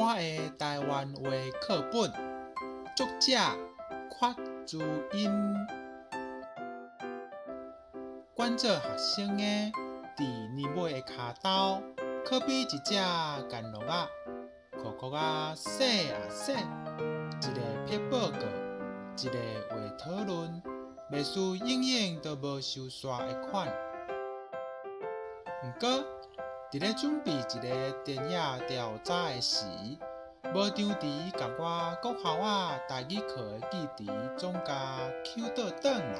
我的台灣話課本，作者郝珠英。阮做學生的，佇年尾的跤兜，可比一隻干樂仔，苦苦仔寫啊寫，一个撇報告，一个畫討論，袂輸永遠都無收煞的款。毋過，佇咧準備一个田野調查的時，無張持共我國校仔台語課的記憶總共搝倒轉來。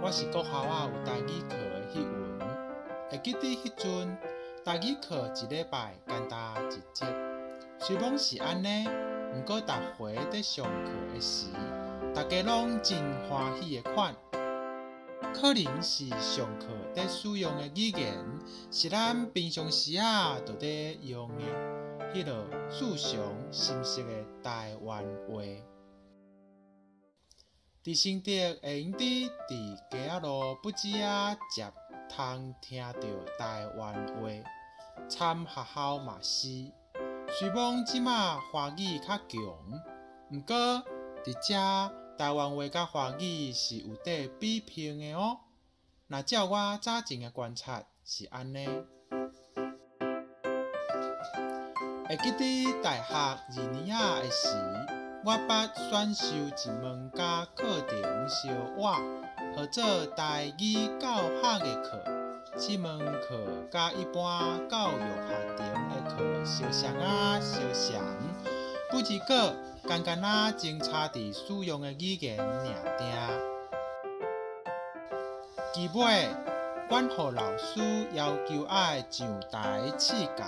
我是國校仔有台語課的彼陣，會記得彼陣台語課一禮拜干焦一節。雖罔是按呢，毋過逐回佇上課的時，大家攏真歡喜的款。可能是上課佇使用的語言是咱平常時仔就佇用的彼落素常心熟的台灣話。佇新竹會用得佇街仔路不止仔捷通聽著台灣話，參學校嘛是。雖罔這馬華語較強，毋過佇遮台灣話佮華語是有得比拼的喔。若照我早前的觀察是按呢。會記得大學二年仔的時，我捌選修一門佮課程相倚，號做台語教學的課。這門課佮一般教育學程的課相像仔相像，不只過干干仔穿插佇使用的語言爾定。期尾，阮予老師要求愛上台試教。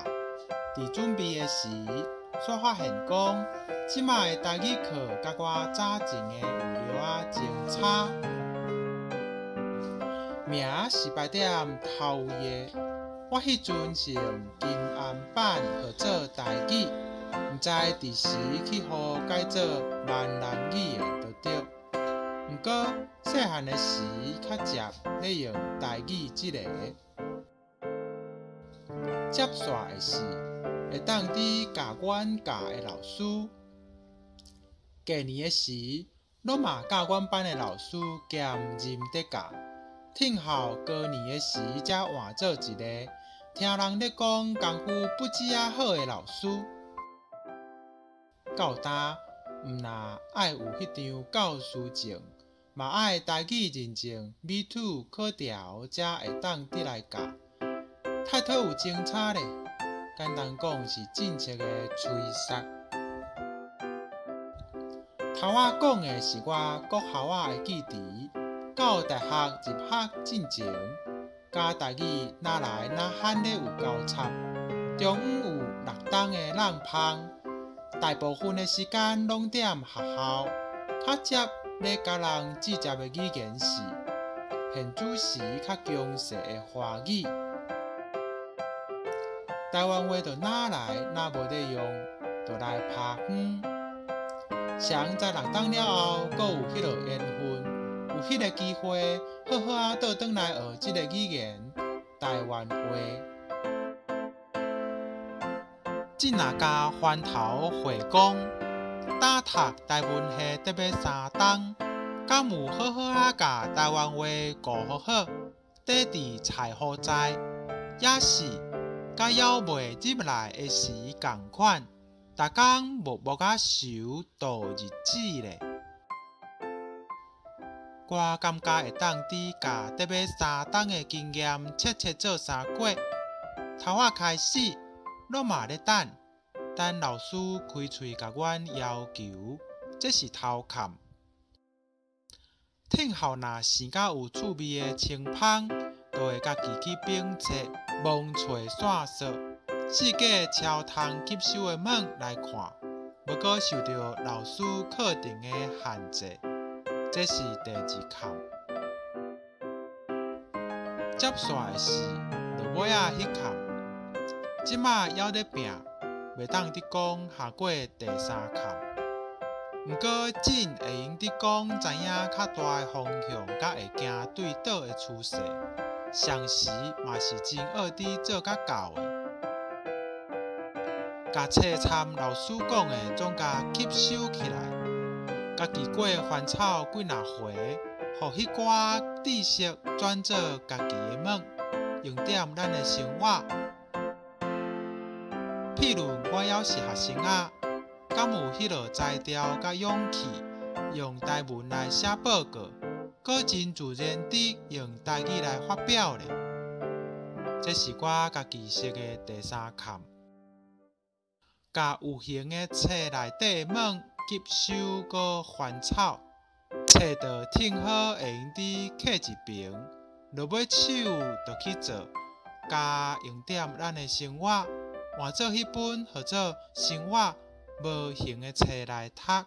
佇準備的時，煞發現講，這馬的台語課佮我早前的有料仔真差。名是排踮頭位的，我彼陣是用金安版號做台語，毋知佇時去予改做閩南語的就對。毋過細漢的時較捷咧用台語這个。接煞的是，會當佇共阮教的老師，過年的時，攏嘛教阮班的老師兼任佇教。聽候過年的時才換做一个，聽人咧講功夫不止仔好的老師。到今，毋若愛有彼張教師證，嘛愛台語認證 B2 考著才會當入來教。太討有精彩咧，簡單講是政策的吹殺。頭仔講的是我國校仔的記憶，到大學入學進前，佮台語哪來哪罕咧有交插，中央有六冬的冷芳，大部分的時間攏踮學校，較捷咧佮人直接的語言是現主時較強勢的華語。台灣話就哪來哪無咧用，就來拍遠。誰知六冬了後，閣有彼落緣分，有彼个機會，好好仔倒轉來學這个語言——台灣話。這若共翻頭回講，早讀台文系得欲三冬，敢有好好仔共台灣話顧予好，底佇柴予在，抑是佮猶未入來的時仝款，逐工默默仔愁度日子咧？我感覺會當佇共得欲三冬的經驗切切做三過。頭仔開始，攏嘛咧等，等老師開喙共阮要求，這是頭坎。聽候若生甲有趣味的清芳，就會家己去反冊，摸揣線索，四界抄通吸收的物來看，無閣受著老師課程的限制。這是第二坎。接煞的是落尾仔彼坎，這馬猶咧拚，袂當得講下過第三坎。毋過真會用得講知影較大的方向，佮會行對佗的趨勢，雙時嘛是真僫佇做甲到的。共冊參老師講的總共吸收起來，家己過翻炒幾若回，予彼寡知識轉做家己的物，用踮咱的生活。譬如我猶是學生仔，敢有彼落才調佮勇氣，用台文來寫報告，閣真自然地用台語來發表咧。這是我家己設的第三坎。共有形的冊內底的物吸收閣翻炒，冊著挺好會用得揢一爿，落尾手就去做，共用踮咱的生活，換做彼本號做《生活無形的冊》來讀。